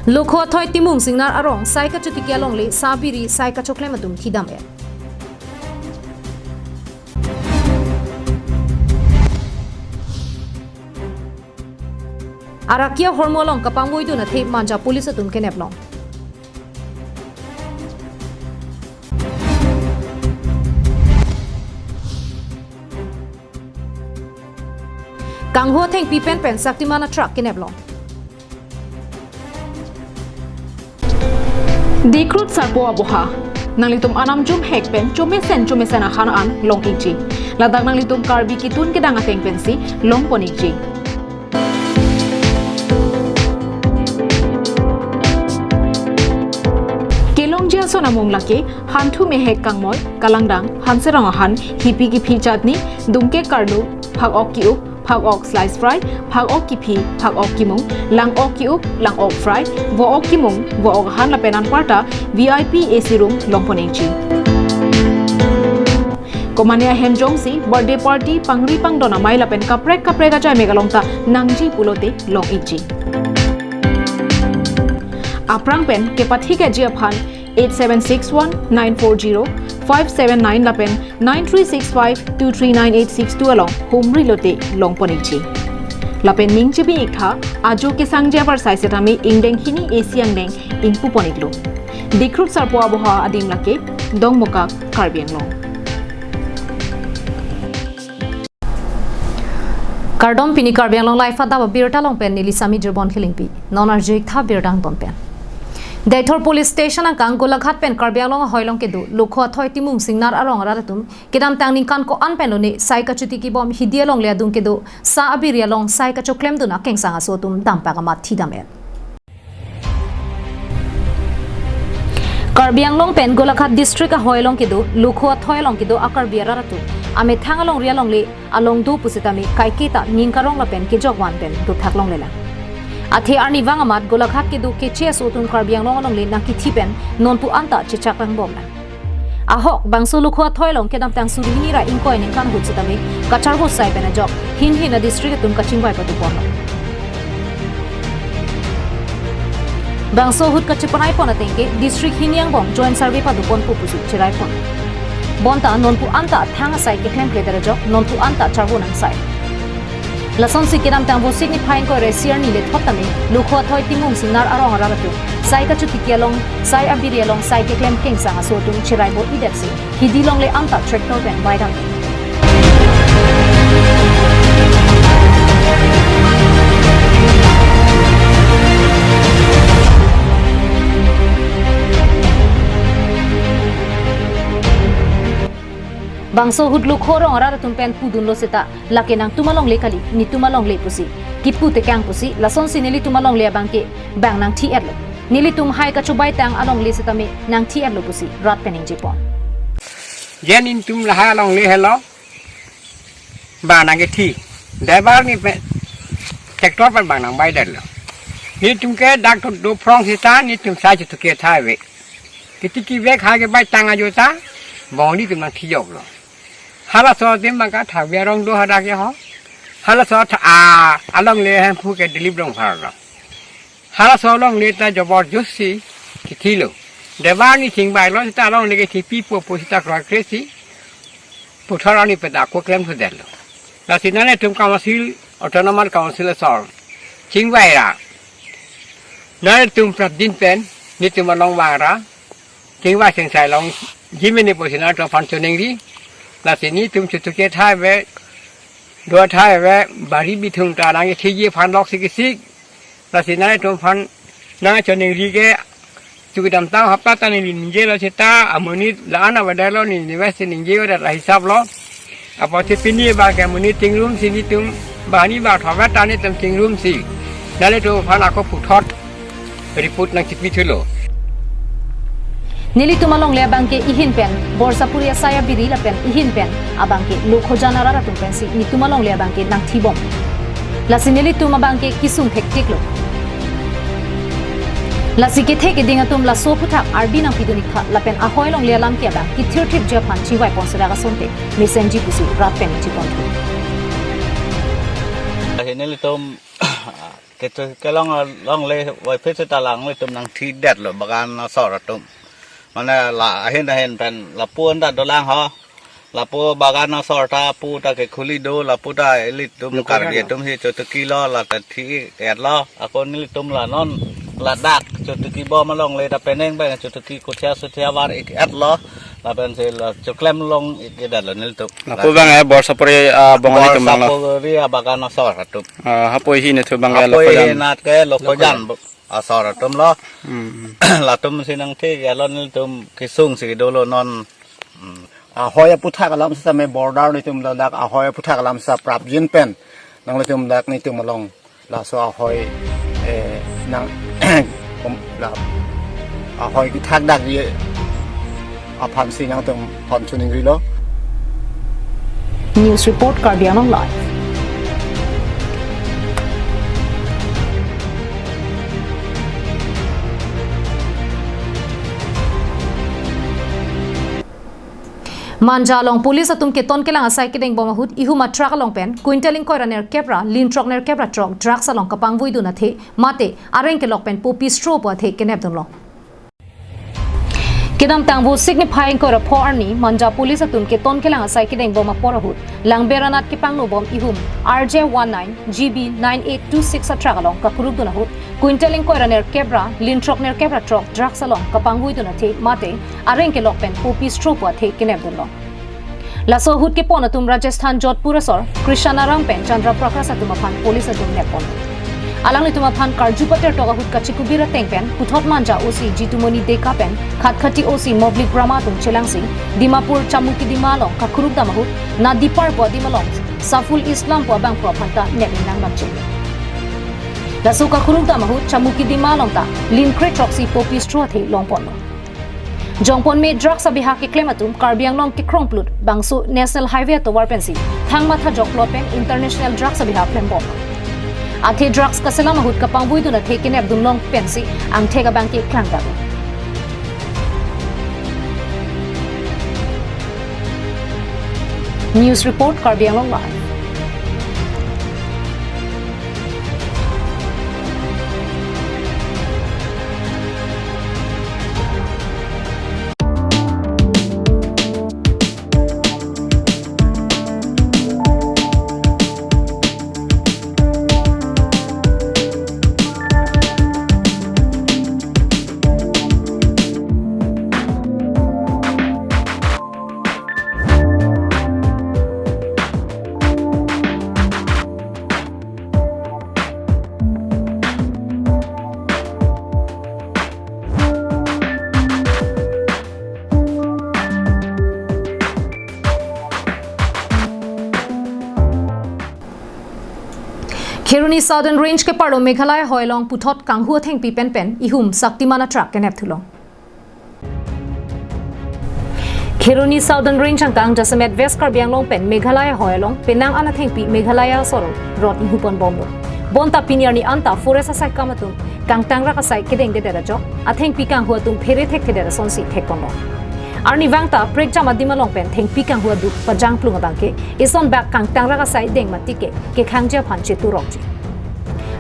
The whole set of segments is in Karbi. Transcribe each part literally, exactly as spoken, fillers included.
Lokho athoi Timung Singnar arong sai kachotiki alongle sa abiri sai kachoklem atum thidam-et. Arakia hormu along kapangvoidun athe Manja police atum keneplong. Kanghu athengpi pen pen Shaktiman a-truck keneplong. Dikhrut sarpo aboha. Nanglitum anam jumhek pen chomesen chomesen ahan an long-ikji. Ladak nanglitum Karbi kitun kedang ateng pensi longpon-ikji. Kelongji ason amung lake Hanthu Mehek Kangmoi, Kalangdang, Hanserong ahan, hipi kiphi chutney, dungke karlu, phak-ok ki-up, phak-ok slice fry, phak-ok kiphi, phak-ok kimung, lang-ok ki-up, lang-ok fry, vo-ok kimung, vo-ok ahan lapen anparta V I P A C room longpon-ikji. Komane ahem jongsi birthday party, pangri pangdon amei lapen kaprek kaprek ajai mek along ta nangji pulote long-ikji. Aphrang pen kepathikji aphan eight seven six one nine four zero five seven nine lapen nine three six five two three nine eight six two along humri lote longpon-ikji. Lapen ning chibi-iktha, ajo kesangji abar sai setame ingdeng hini A C angdeng ingpupon-iklo. Dikhrut sarpo aboha adim lake Dongmukak, Karbi Anglong. Kardom, pini Karbi Anglong Live adap abirta along pen neli Sami Jirbon Khilingpi. Non arju-iktha birta angton pen. Deithor Police Station angkang Golaghat pen Karbi Anglong ahoi along kedo lokho athoi Timung Singnar arong arat atum kedamtang ningkan ko-an pen lone sai kachotiki bom hidi alongle adung kedo sa abiri along sai kachoklemdun akengsang aso atum dampak amat thidam-et. Karbi Anglong pen Golaghat District ahoi along kedo lokho athoi along kedo a-Karbi arat atum amethang alongri alongle along do pusitame kaiketa ning karong lapen kejok van pen dothak longlelang. Athe arnivang amat Golaghat kedo keche aso atum Karbi Anglong alongle nangkithi pen nonpu anta chechaklang bomlang. Ahok bangso lokho athoi along kedamtang suri hini ra ingkoi aningkan ahut setame kacharvo sai pen ajok hin hin a-district atum kachingvai padoponlo. Bangso ahut kachepanai pon ateng ke district hini angbong joint survey padoponpo pusi cheraipon. Bonta nonpu anta thang asai keklemkledet ajok nonpu anta charvo nangsai. Lasonsi kedamtang Vosik niphai ingkoi ra isi arni lethot tame lokho athoi Timung Singnar arong arat atum sai kachotiki along, sai abiri along sai keklem kengsang aso atum cherai bor-idetsi hidi longle anta tractor pen baidam. Bangso ahut lokho arong arat atum pen pudunlo seta, lake nangtum alongle kali, netum alongle pusi kipu tekang pusi, lasonsi nelitum alongle abangke bang nangthi-etlo. Nelitum hai kachobaitang alongle setame nangthi-etlo pusi rat pen ningjepon. Je netum lahai alongle helo, bang nangkethi. Driver ni pen tractor pen bang nangbaidetlo. Netum ke dak dophrong seta netum sai chotiki thai ave. Kitiki vek ha kebaitang ajo ta, bong netum nangthijoklo. Halaso adim bang kathak biarong do hadak ya ho. Halaso tha-, a, alongle Hemphu ke Dilip Rongphar lo. Halaso alongle ta jobor josi kithilo. Driver ni chingvailo seta alongle kethipipo pu seta kroikresi puthot arni pen ako klemthudetlo. Lasi nanglitum Council, Autonomous Council asor chingvai ra, nanglitum prapjin pen netum along vang ra, chingvai chingsai longji mene pusi nanglitum aphan choningri. Lasi netum chotiki thai ave, do thai ave, bari bithung ta nangkethiji aphan loksi kesik. Lasi nanglitum aphan nangchoningri ke, chu kedamtang hapta ta neli ningjelo seta, amonit la-an avedetlo, neli nivesi ningje avedet la hisap lo. Apotsi pini abangke amonit chingrumsi netum, bang hini bang thom ave ta netum chingrumsi nanglitum aphan ako puthot report nangchipithulo. Nelitum alongle abangke ihin pen Borsapuri asai abiri lapen ihin pen abangke lokho ajan arat atum pensi netum alongle abangke nangthibom. Lasi nelitum abangke kesung thektheklo. Lasi kethe keding atum laso aphuthak ardi nangpidun-iktha lapen ahoi alongle alam ke abang kethirthipji aphan chingvai pon serak asonte mesenji pusi rat pen ningjeponthu. Ahin nelitum Kecho kelong longle, wai phit seta lang le tum nangthidetlo bagan asor atum. Mane la ahin ahin pen lapu anta dolang ho. Lapu bagan asor ta pu ta kekhuli do, lapu ta ilitum Karbi atum si chotuki lo, la ta thi-etlo. Ako nelitum la non ladak chotuki bom alongle ta penang pen chotuki kuthia suthia var-ik-etlo. Lapen si la choklem long-ik-etlo nelitum. Lapu abang eh bor sapori, ah, bong ani tum bang lo. Bor sapori abagan asor atum. Ah, hapu hi netum abang eh. Hapu lo hi kojan. Nat ke lo kojan asor atum lo. Hmm, hmm. Latum si nangthi ya lo nelitum kesung si dolo non. Hmm. Ahoi aputhak alam sitame border netum ladak ahoi aputhak alam sa prapjin pen nanglitum dak netum along laso ahoi, eh, nang, kom-, la, ahoi kethakdakji aphan si nangtum phan chuning rilo. News report, Karbi Anglong Live. Manja along police atum keton kelang asai kedeng bom ahut ihum a truck along pen quintal ingkoi ra nerkep ra lin throk nerkep ra throk drugs along kapangvuidun athe mate areng kelok pen popi stro pu athe kenepdunlo. Kedamtang Vosik niphai ingkoi ra pho arni Manja police atum keton kelang asai kedeng bom apor ahut Langber anat kepangno bom ihum R J one nine G B nine eight two six a truck along kakurukdun ahut quintal ingkoi ra nerkep ra lin throk nerkep ra throk drugs along kapangvuidun athe mate areng kelok pen popi stro pu athe kenepdunlo. Laso ahut kepon atum Rajasthan Jodhpur asor Krishan Aram pen Chandra Prakash atum aphan police atum neppon. Alanglitum aphan karju patertok ahut kachikubir ateng pen puthot Manja O C Jitumoni Deka pen Khatkhati O C Moblik Brahma atum chelangsi Dimapur Chamukidima along kakurukdam ahut Nadipar pu adim along Saful Islam pu abangphu aphan ta nep-in nangdamche. Laso kakurukdam ahut Chamukidima along ta lin kre throksi popi stro athe longponlo. Jongpon me drugs abiha keklem atum Karbi Anglong kekrongplut bangso National Highway atovar pensi thang matha jokplot pen international drugs abiha klembom. Athe drugs kaselam ahut kapangvuidun athe kenepdunlong pensi angthek abangke klangdaklo. News report, Karbi Anglong Live. Kheroni Southern Range keparlo Meghalaya ahoi along puthot kanghu athengpi penpen ihum Shaktiman a truck kenepthulo. Kheroni Southern Range angkang jasemet West Karbi Anglong pen Meghalaya ahoi along penang an athengpi Meghalaya asor rot inghupon bomlo. Bonta pini arni anta forest asai kam atum kangtangrak asai kedengdedet ajok athengpi kanghu atum phere thekthedet asonsi thekponlo. Arnivang ta prekjam adim along pen thengpi kanghu aduk pajangplung abangke ison bak kangtangrak asai deng matike kekhangji aphan cheturokji.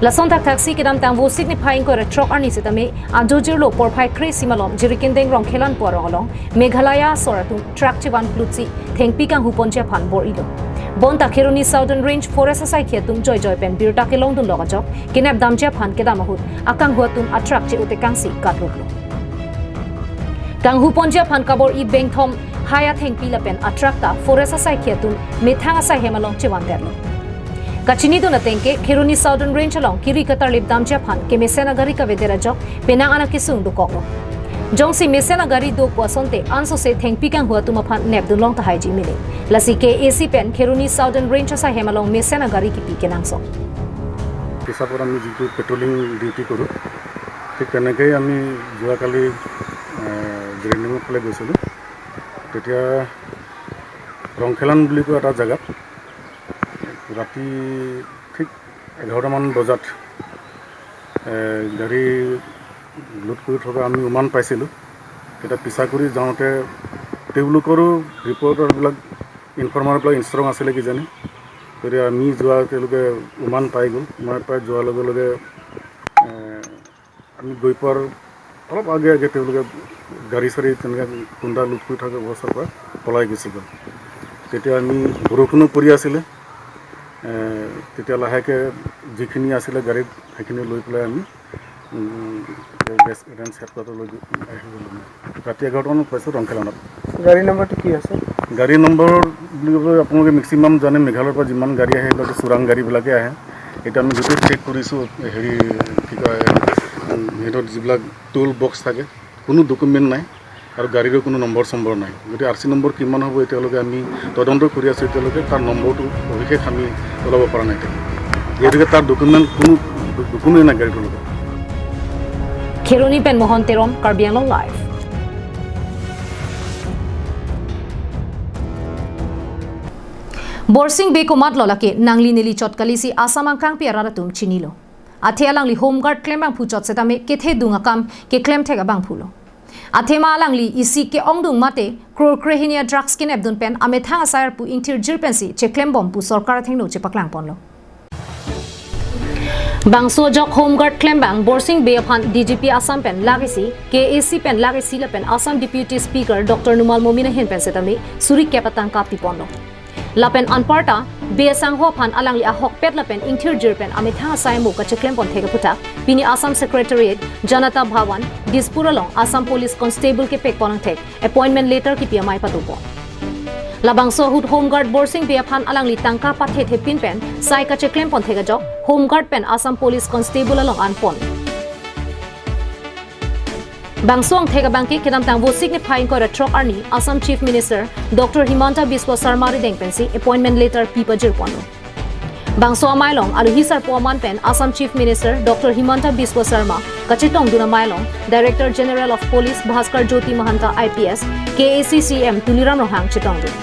Lason thakthaksi kedamtang Vosik niphai ingkoi ra throk arni sitame ajo jirlo porphai kre-isi malom Jirikindeng Rongkhelan pu arong along Meghalaya asor atum truck chevanplutsi thengpi kanghuponji aphan bor-ilo. Bonta Kheroni Southern Range Forest asaikhi atum joijoi pen birta kelongdunlok ajok kenepdamji aphan kedam ahut akanghu atum a truck che-otekangsi katruklo. Kanghuponji aphan kabor-i bengthom hai athengpi lapen a truck ta forest asaikhi atum methang asai hem along chevandetlo. Kachinidun atengke Kheroni Southern Range along kiri katarlip damji aphan kemesen agari kavedet ajok penang an akesung dokoklo. Jongsi mesen agari do pu asonte ansose thengpi kanghu atum aphan nepdunlong tahaiji mene. Lasi K A A C pen Kheroni Southern Range asai hem along mesen agari kipi kenangsot. হিচাপত আমি যিটো patrolling duty কৰোঁ, ঠিক তেনেকেই আমি যোৱাকালি, এ, জিৰেনিঙৰ ফালে গৈছিলোঁ। তেতিয়া ৰংখেলান বুলি কোৱা এটা জেগাত ৰাতি ঠিক এঘাৰটামান বজাত, এ, গাড়ী লোড কৰি থকা আমি উমান পাইছিলোঁ। তেতিয়া পিছা কৰি যাওঁতে তেওঁলোকৰো ৰিপৰ্টাৰবিলাক, ইনফৰ্মাৰবিলাক ষ্ট্ৰং আছিলে কিজানি। তেতিয়া আমি যোৱা তেওঁলোকে উমান পাই গ'ল। উমান পাই যোৱাৰ লগে লগে, এ, আমি গৈ পোৱাৰ অলপ আগে আগে তেওঁলোকে গাড়ী চাড়ী তেনেকে খুন্দা লুট কৰি থকা অৱস্থাৰ পৰা পলাই গুচি গ'ল। তেতিয়া আমি বৰষুণো পৰি আছিলে। এ, তেতিয়া লাহেকে যিখিনি আছিলে গাড়ীত, সেইখিনি লৈ পেলাই আমি, উম, ৰেঞ্জ হেডকোৱাৰ্টাৰলৈ আহি গ'লো। ৰাতি এঘাৰটামানত পাইছোঁ ৰংখেলানত। গাড়ী নম্বৰটো কি আছে? গাড়ী নম্বৰ বুলি ক'লে আপোনালোকে মেক্সিমাম জানে, মেঘালয়ৰ পৰা যিমান গাড়ী আহে, সেইবিলাকতো চোৰাং গাড়ীবিলাকে আহে। এতিয়া আমি গোটেই চেক কৰিছোঁ, হেৰি, কি কয়, উম, সিহঁতৰ যিবিলাক টোল বক্স থাকে, কোনো ডকুমেণ্ট নাই আৰু গাড়ীৰো কোনো নম্বৰ চম্বৰ নাই। গতিকে আৰ চি নম্বৰ কিমান হ'ব, এতিয়ালৈকে আমি তদন্ত কৰি আছোঁ। এতিয়ালৈকে তাৰ নম্বৰটো সবিশেষ আমি ওলাব পৰা নাই। যিহেতুকে তাৰ ডকুমেণ্ট, কোনো ডকুমেণ্ট নাই গাড়ীটোৰ লগত। Kheroni pen Mohan Teron, Karbi Anglong Live. Borsing Bey komatlo lake, nangli neli chot kalisi Assam angkangpi arat atum chinilo. Athe alangli Home Guard klembangphu chot setame kethedung akam keklem thek abangphulo. Athema alangli isi ke-ongdung mate crore krehini a-drugs kenepdun pen amethang asai arpu ingthirjir pensi cheklembom pu sorkar athengno chepaklangponlo. Bangso ajok Home Guard klembang Borsing Bey aphan D G P Assam pen lakh isi, K A C pen lakh isi lapen Assam Deputy Speaker Doctor Numal Momin ahin pen setame suri kep atangka piponlo. Lapen anparta Bey asangho aphan alangli ahokpet lapen ingthirjir pen amethang asai amo kacheklempon thek aphuthak pini Assam Secretariat, Janata Bhawan, Dispur along Assam Police Constable kepekpon angthek appointment letter kipi amei patupon. Labangso ahut Home Guard Borsing Bey aphan alangli tangka pathe thepin pen sai kacheklempon thek ajok Home Guard pen Assam Police Constable along anpon. Bangso angthek abangke kedamtang Vosik niphai ingkoi ra throk arni Assam Chief Minister Doctor Himanta Biswa Sarma arideng pensi appointment letter pipajirponlo. Bangso amei along alohi sarpo aman pen Assam Chief Minister Doctor Himanta Biswa Sarma kachetongdun amei along Director General of Police Bhaskar Jyoti Mahanta I P S, K A C C M Tuliram Ronghang chetongdun.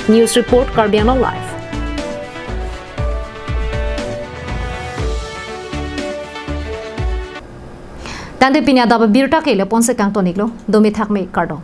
News report, Karbi Anglong Live. Tangte pini adap abirta ke lapu-an si kangton-iklo, dome thakme, kardom.